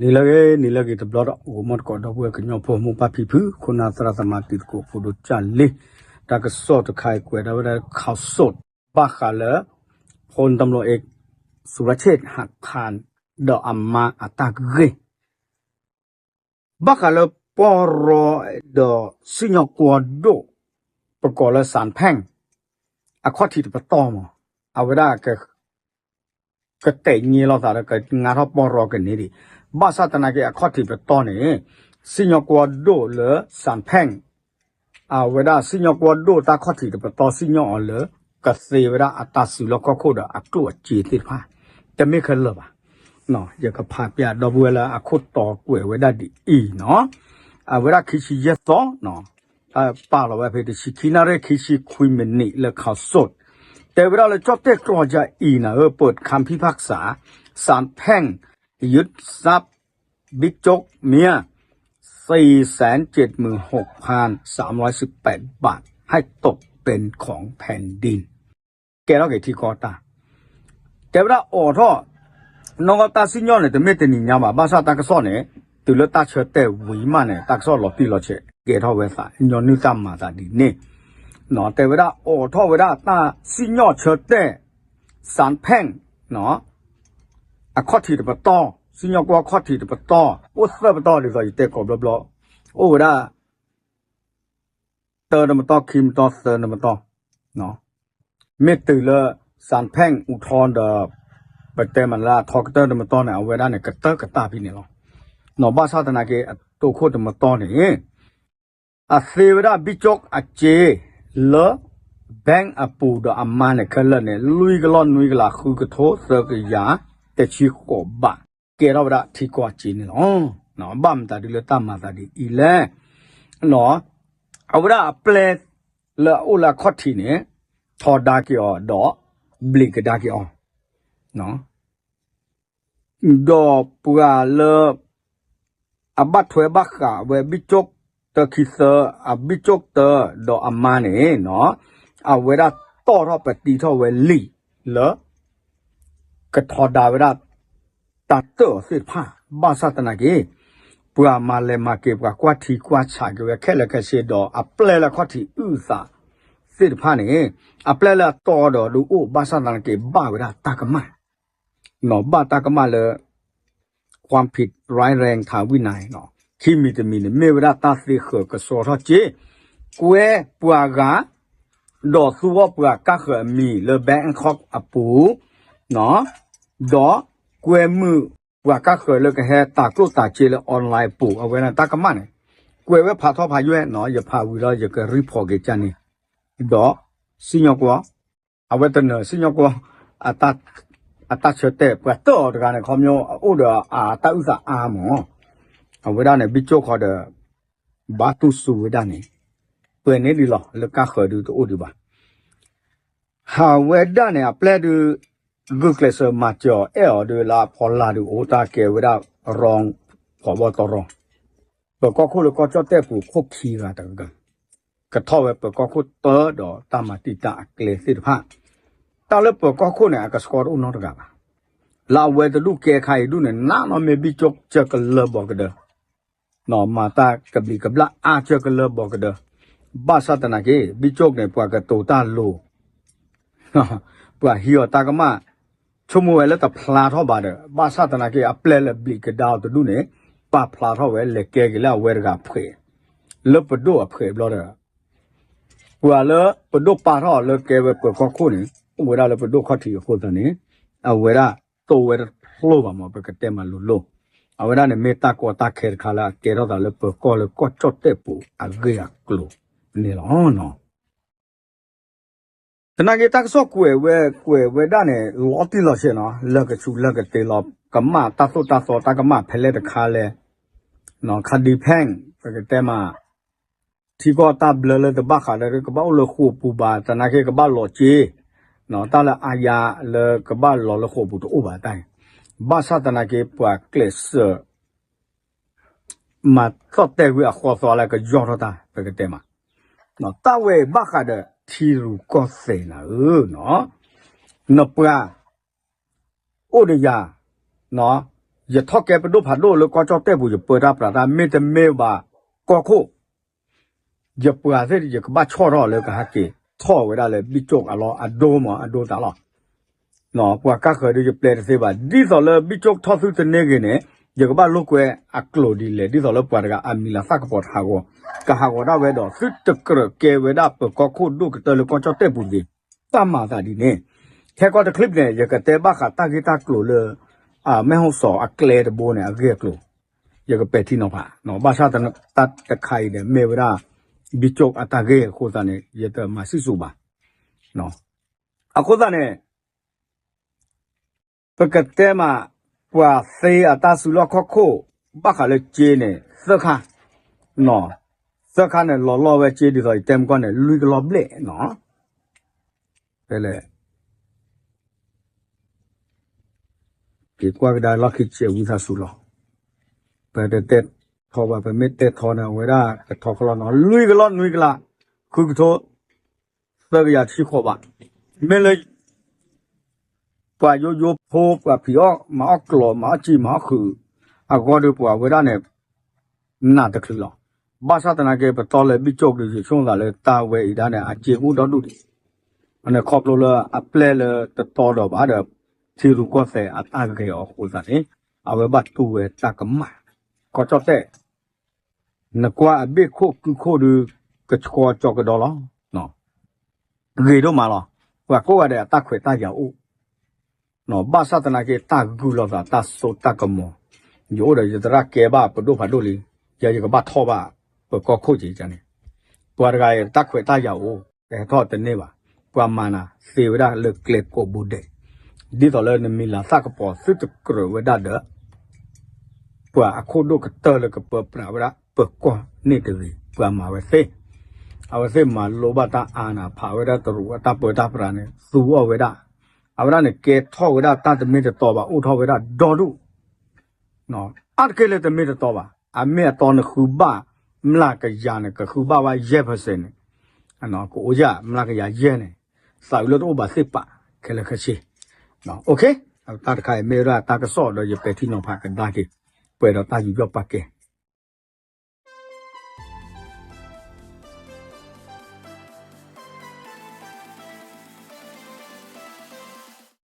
နံၤလၢအဂ့ၤ နံၤလၢအဂ့ၤတဘျီဒီး အိၣ်မုာ်တကိးဒီပုၢ်ဝဲၢ်ကညီဖိ မိၢ်ပၢ်ဖံဖု ခိၣ်နၢ်သရၣ်သမါ တံၤသကိးဖိဒိၣ်ကၢ်လံ, တၢ်ကစီၣ်တခါအံၤကွဲးဒၣ်ဝဲဒၣ် ခီၣ်စိး ဘၣ်ဃးလၢ ဖိတံၤမလိၤအ့ သုးရဆ့ၣ်ဟးခၣ် ဒီးအမါအတၢ်ဂ့ၢ် ဘၣ်ဃးလၢပီၢ်ရီဒီးစံၣ်ညီၣ်ကွီၢ်ဒိၣ် ပကိးလၢ စၣ်ဖဲၣ် အခီၣ်ထံးတပတီၢ်မး အဝဲဒၣ် ကတဲာ်ညါလိာ်သးဒီး ကငါထီၣ်ပီၢ်ရီကန့ၢ်ဒံး, ဘၣ်ဆၣ်သနာ်က့ အခီၣ်ထံးပတီၢ်န့ၣ် စံၣ်ညီၣ်ကွီၢ်ဒိၣ်လၢ စၣ်ဖဲၣ် အဝဲဒၣ်စံၣ်ညီၣ်ကွီၢ်ဒိၣ်တၢ်ခီၣ်ထံးတပတီၢ် စံၣ်ညီၣ်အီၤလၢ ကသ့ဝဲဒၣ်အတၢ်စုလီၢ်ခီၣ်ခိၣ်ဒီးအကျိၣ်အစ့သ့ၣ်တဖၣ် တမ့ၢ်ခဲလၢာ်ဘၣ်. ယကဖးပျးဒီပုၢ်ဝဲၢ်လၢအခိၣ်တီကွဲးဝဲဒၣ်ဒ်အံၤနီၤ, အဝဲဒၣ်ခံဆံယဲၢ်သီ ပာ်လီၤဝဲဖဲတဆံခံနၣ်ရံၣ် ခံဆံခွံမံးနံးလၢ ခီၣ်စိး တဲဝဲဒၣ်လၢ ကၠီၣ်တဲၣ်ကျီၢ်ယၤအံၤနၤဧၢ เปิดคำพิพากษา ศาลแพ่ง ยึดทรัพย์บิ๊กโจ๊กเมีย สี่แสนเจ็ดหมื่นหกพันสามร้อยสิบแปดบาท ให้ตกเป็นของแผ่นดิน ကဲထီၣ်က့ၤထံကီၢ်တၢ် တဲဝဲဒၣ်အိးထီၣ် နီၢ်ကီၢ်တၢ်စံၣ်ညီၣ်န့ၣ် တမ့ၢ်တနံၤညါဘၣ်, ဘၣ်ဆၣ်တၢ်ကစီၣ်န့ၣ် တုၤလၢတၢ်ဆၢတဲာ်ဝံၤမးန့ၣ် တၢ်ကစီၣ်လီၤတံၢ်လီၤဆဲး ကဲထီၣ်ဝဲသး ညီနုၢ်တၢ်မၤသးဒ်န့ၣ်, တဲဝဲဒၣ်အိးထီၣ်ဝဲဒၣ်တၢ်စံၣ်ညီၣ်ဆၢတဲာ် စၣ်ဖဲၣ် အခီၣ်ထံးတပတီၢ် စံၣ်ညီၣ်ကွီၢ်ခီၣ်ထံးတပတီၢ် အိၣ်သၢပတီၢ်ဒ်သိးယတဲကိးဘျီဘျီ အိၣ်ဝဲဒၣ် တၢတပတီၢ် ခံပတီၢ် သၢနပတီၢ်, မ့ၢ်တုၤလၢ စၣ်ဖဲၣ် အူထီဒီး ပတဲမးလၢအထီကတၢၢ်တမတီၢ်န့ၣ် အဝဲဒၣ်န့ၣ် ကတၢၢ်ကတၢၢ်ဖဲန့ၣ်လီၤ. ဘၣ်ဆၣ်သနာ်က့ အတိခိၣ်တမတီၢ်န့ၣ် အသ့ဝဲဒၣ် ဘံၣ်ကၠိၣ်အစ့ လၢ bank အပူၤဒီးအမါန့ၣ်ခဲလၢာ်န့ၣ် လွံၢ်ကလီၢ်နွံကလး ဃုကထိ သၢကယၤ တဆံဃိးဘး ကဲထီၣ်ဝဲဒၣ်ထံကီၢ်စ့န့ၣ်လီၤ. ဘၣ်မတၤဒ်လၢတၢ်မၤသးဒ်အံၤလဲၣ် အဝဲဒၣ်အပျဲၢ်လၢအအိၣ်လၢအခီၣ်ထံးန့ၣ် ထီဒါက့ၤအီၤဒီး ဘျံးကဒါက့ၤအီၤ ဒီးပှၤလၢ အဘၣ်ထွဲဘၣ်ဃးဝဲဘံၣ်ကၠိၣ်တၢခံသၢ အဘံၣ်ကၠိၣ်တၢ ဒီးအမါန့ၣ် အဝဲဒၣ်တီၣ်ထီၣ်ပတံထီၣ်ဝဲလံာ်လၢ ကထီဒါဝဲဒၣ် တၢ်တၢၢ်အီၤသ့ၣ်တဖၣ် ဘၣ်ဆၣ်သနာ်က့ ပှၤမၤလဲၤမၤက့ၤ ပှၤကွၢ်ထံကွၢ်ဆးက့ၤဝဲခဲလၢာ်ခဲဆ့ဒီး အပျဲၢ်လၢအခီၣ်ထံးအုၣ်သးသ့ၣ်တဖၣ်န့ၣ် အပျဲၢ်လၢအတီဒီးဒုးအိၣ် ဘၣ်ဆၣ်သနာ်က့ ဘၣ်ဝဲဒၣ်တၢ်ကမၣ် ဘၣ်တၢ်ကမၣ်လၢ ความผิดร้ายแรงทางวินัย ခံမံၤတမံၤန့ၣ် မ့ၢ်ဝဲဒၣ်တၢ်သ့ဃၢၤကဆှီထီၣ်စ့ ကွဲပှၤဂၤ ဒီးသူအီၣ်ပှၤကါဃၢၤအမံၤလၢ Bangkok အပူၤ ဒီးကွဲမုာ်ပှၤကါဃၢၤလၢကဟဲတၤကျိၣ်တၤစ့လၢ online ပူၤ အဝဲန့ၣ်တၢ်ကမၣ်န့ၣ် ကွဲးဝဲဖးထီဖးယွဲၢ် ယဖးဝံၤဒီးယက report က့ၤကန့ၣ် ဒီးစံၣ်ညီၣ်ကွီၢ် အဝဲတနၢၤ စံၣ်ညီၣ်ကွီၢ် အတၢ်ဆၢတဲာ် ပှၤတၢၢ်အီၤတဂၤန့ၣ် ခီပညီအအိၣ်ဒီးအတၢ်အုၣ်သးအါမး အဝဲဒၣ်န့ၣ် ဘံၣ်ကၠိၣ်ဃီဒီး ဘၣ်တူၢ်စူၤဝဲဒၣ်န့ၣ် ပှဲၤန့ၢ်ဒံးလီၤ လၢကါဃၢၤဒုးတအိၣ်ဒံးဘၣ် ဟးဝဲဒၣ်န့ၣ် အပျဲၢ်ဒုး ဂုာ်ကျဲးစၢးမၤစၢၤအီၤ အဲၣ်အီၤဒုးလၢအဖီလာ်ဒုး အိၣ်တၢ်ကဲဝဲဒၣ် ရီ ဖီဘီတရီ ပၢၤကီၢ်ခိၣ်လၢကီၢ်ကၠီၣ်တဲၣ်ပူၤခိၣ်ခံဂၤတဂၤ ကထီၣ်ဝဲပၢၤကီၢ်ခိၣ်တၢဒီးတၢ်မၤတံာ်တာ်အကျဲသ့ၣ်တဖၣ် တၢ်လၢပၢၤကီၢ်ခိၣ်န့ၣ် အကဆှီတအိၣ်နီတဂၤဘၣ် လၢအဝဲတဒူၣ်ကဲခါအံၤဒူၣ်န့ၣ် နးနီၢ်မ့ၢ်ဘံၣ်ကၠိၣ်ကၠၢကလၢဘီကဒၢ မၤတၢ်ကဘျံးကဘျၣ်အါကၠၢကလၢဘီကဒၢ ဘၣ်ဆၣ်သနာ်က့ ဘံၣ်ကၠိၣ်န့ၣ် ပှၤကတိၤတၢ်လိၤ ပှၤဟံးအီၤတၢ်ကမၣ် ဆိကမိၣ်ဝဲလၢတဖျါထီၣ်ဘၣ်ဒီး ဘၣ်ဆၣ်သနာ်က့ အပျဲၢ်လၢဘျံးကဒါအီၤတဒူၣ်န့ၣ် ပာ်ဖျါထီၣ်ဝဲလဲၤကဲက့ၤလၢအဝဲတဂၤဖှဲး လၢပဒိၣ်အဖှဲးဘျီဒီး ပှၤလၢပဒိၣ်ပာ်ထီၣ်အီၤလၢကဲဝဲပၢၤကီၢ်ခိၣ်န့ၣ် အိၣ်ဝဲဒၣ်လၢပဒိၣ်ခီၣ်ထံးအဃိသတးန့ၣ် အဝဲဒၣ်တိဝဲတဖျိဘၣ်မး ပကတဲမးလိၤလိၤ အဝဲဒၣ်န့ၣ်မ့ၢ်တၢ်ကီတၢ်ခဲတခါလၢအကဲထီၣ်သးလၢပၢၤကီၢ်လၢကီၢ်ကၠီၣ်တဲၣ်ပူၤ အဂ့ၢ်အကျိၤန့ၣ်လီၤ. သနာ်က့တၢ်ကစီၣ်ကွဲးဝဲ ကွဲးဝဲဒၣ်န့ၣ် လီၤတံၢ်လီၤဆဲးနီၤ လၢကဆူးလၢကတ့ၤလီၤ ကမၣ်တၢ်သိၣ်တၢ်သီတၢ်ကမၣ်ဖဲလဲၣ်တခါလဲၣ် ခါဒံဖဲၣ် ပကတဲမး ထံကီၢ်တၢ်ဘျၢလၢတဘၣ်ဃးဒီးကဘၣ်အိၣ်လၢဃိာ်ပူၤဘၣ် သနာ်က့ကဘၣ်လီၤစ့ တၢ်လၢအါယၤလၢကဘၣ်လီၤလၢဃိာ်ပူၤတအိၣ်ဘၣ်တၢ်အံၤ ဘၣ်ဆၣ်သနာ်က့ပှၤကျဲးစၢး မၤသီၣ်တဲာ်ကွံာ်အဃီသီလၢကယီၢ်ထီၣ်တၢ် ပကတဲမး တၢ်ဝဲအံၤဘၣ်ဃးဒီးထံရူၢ်ကီၢ်သဲးနၤဧၢ, နပှၤ အိၣ်ဒီးယၤ, န ယထီၣ်ကဲပဒိၣ်ဖးဒိၣ်လၢကီၢ်ကၠီၣ်တဲၣ်ပူၤ ယပၢတၢ်ပြးတၢ် မ့တမ့ၢ်ဘၣ်ကီၢ်ခိၣ် ယပှၤသ့ၣ် ယကဘၣ်ဆီၣ်ထီၣ်လၢကဟးက့ၤထီၣ်ဝဲဒၣ်လၢ ဘံၣ်ကၠိၣ်အလီၢ်အဒိမး အဒိတၢ်လီၤ. ပှၤကါဃၢၤဒုးယပျဲတသ့ဘၣ် ဒ်သိးလၢဘံၣ်ကၠိၣ်ထီၣ်သုတန့ၢ်ဂ့ၤန့ၣ် ယကဘၣ်လိာ်ကွဲအကျိၤဒ်လဲၣ် ဒ်သိးလၢပှၤတဂၤအမံၤလၤသၣ်ကပီၤတဟးဂီၤ ကဟးဂီၤဒၣ်ဝဲဒီး သုတကြၢးကဲဝဲဒၣ်ပကီၢ်ခိၣ်ဒိၣ်ကတၢၢ်လၢကီၢ်ကၠီၣ်တဲၣ်ပူၤတဂ့ၤ. တၢ်မၤသးဒ်န့ၣ် ခဲကီၢ်တချံးန့ၣ် ယကတဲဘၣ်ဃးတၢ်ဂ့ၢ်တၢ်ကျိၤလၢ မဲၣ်ဟီၣ်စီၤအကျဲတဘိန့ၣ် အဂ့ၢ်အကျိၤ ယကပဲာ်ထံနီၤဖး ဘၣ်ဆၣ်တၢ်တခါအံၤန့ၣ် မ့ၢ်ဝဲဒၣ် ဘံၣ်ကၠိၣ်အတၢ်ဂ့ၢ်အဃိသတးန့ၣ် ယတမၤစံၣ်စိၤဘၣ်. အဃိသတးန့ၣ် ပကတဲမး ပှၤသ့အတၢ်စုလီၢ်ခီၣ်ခိၣ် ဘၣ်ဃးလၢကၠ့န့ၣ် သၢခါ, သၢခါန့ၣ် လီၤလီၢ်ဝဲကၠ့ဒ်သိးယတဲမကီၢ်န့ၣ် လွံၢ်ကလီၢ်ဘျဲၣ်နီၤ. ဖဲလဲၣ် က့ၤကွၢ်ကဒါလီၢ်ခံကၠ့ဝံသးစူၤလီၤ. ပတတဲထီဘၣ် ပမ့ၢ်တဲထီန့ၣ် အဝဲဒၣ်ကထီကလီၢ်နီၤ လွံၢ်ကလီၢ်နွံကလး ဃုကထိ သၢကယၤဆံဃိးဘး, မ့ၢ်လၢ ပှၤယိယိဖိ ပှၤဖံးအီၣ်မၤအီၣ်ကျီး မၤအီၣ်စံာ်မၤအီၣ်ဃုာ် အဂီၢ်ဒီးပှၤဝဲဒၣ်န့ၣ် နးတချုးလီၤ. ဘၣ်ဆၣ်သနာ်က့ ပတီၢ်လၢဘံၣ်ကၠိၣ်ဒီး ယဆိကမိၣ်သးလၢတၢ်ဝဲအံၤဒၣ်န့ၣ် အစ့အိၣ်ဒီဒူၣ်ဒံး, အန့ၣ်ခီဖျိလၢအပျဲၢ်လၢတတီဒီးဘၣ်ဒီး ထံရူၢ်ကီၢ်သဲးအတၢ်ဂဲၤအီၤအဃိသတးန့ၣ် အဝဲဘၣ်တူၢ်ဝဲတၢ်ကမၣ်, ကီၢ်ကၠီၣ်တဲၣ် နကွၢ်အဘ့ၣ်ခိၣ်ကုၢ်ခိၣ်ဒီး ကဆှီကၠီကဒီလီၤ. ဂ့ၤဒိၣ်မးလီၤ. ပှၤကိးဂၤဒဲးအတၢ်ခွဲးတၢ်ယာ်အိၣ်, ဘၣ်ဆၣ်သနာ်က့ တၢ်ဂုာ်လိာ်သးတၢ်စိတၢ်ကမီၤ, ယအိၣ်ဒီးယသရၣ်ကဲဘၣ်ပဒိၣ်ဖးဒိၣ်လံ, ယဲယကဘၣ်ထီၣ်ဘၣ်ပကီၢ်ခိၣ်က့ၤန့ၣ်, ပှၤတဂၤအံၤတၢ်ခွဲးတၢ်ယာ်အိၣ် ကဟဲထီၣ်တန့ၢ်ဘၣ်, ပှၤမၤနၤသ့ဝဲဒၣ်လၢကျဲကိးဘိဒဲး, ဒ်သိးလၢနမံၤလၤသၣ်ကပီၤသုတကြၢးဝဲဒၣ်ဒီး ပှၤအခိၣ်ဒိၣ်ကတၢၢ်လၢကပၢပြးဝဲဒၣ် ပကီၢ်န့ၣ်တဂ့ၤ ပှၤမၤဝဲသ့, အဝဲသ့ၣ်မၤလိဘၣ်တၢ်အါန့ၣ် ဖးဝဲဒၣ်တရူးအတၢ်ပၢတၢ်ပြးန့ၣ် သူအီၣ်ဝဲဒၣ်, အဝဲဒၣ်န့ၣ်ကဲထီၣ်ဝဲဒၣ်တၢ်တမ့ၢ်တတီဘၣ် အိၣ်ထီၣ်ဝဲဒၣ်ဒီဒူၣ်, အါတက့ၢ်လၢတမ့ၢ်တတီဘၣ်, အမ့ၢ်အတီနဃုဘၣ် မျးကယၤန့ၣ် ကဃုဘၣ်ဝဲယဲၢ် percent န့ၣ် ကအိၣ်ယၢ်မျးကယၤယဲၢ်န့ၣ်, သးအုးလၢတအိၣ်ဘၣ်သ့ၣ်ပာ် ခဲလၢာ်ခဲဆ့ တၢ်တခါအံၤမ့ၢ်ဝဲဒၣ်တၢ်ကစီၣ်ဒီး ယပဲာ်ထံနီၤဖးကဒါက့ၤ ပှဲၤဒီးတၢ်ယူးယီၣ်ပာ်ကဲ,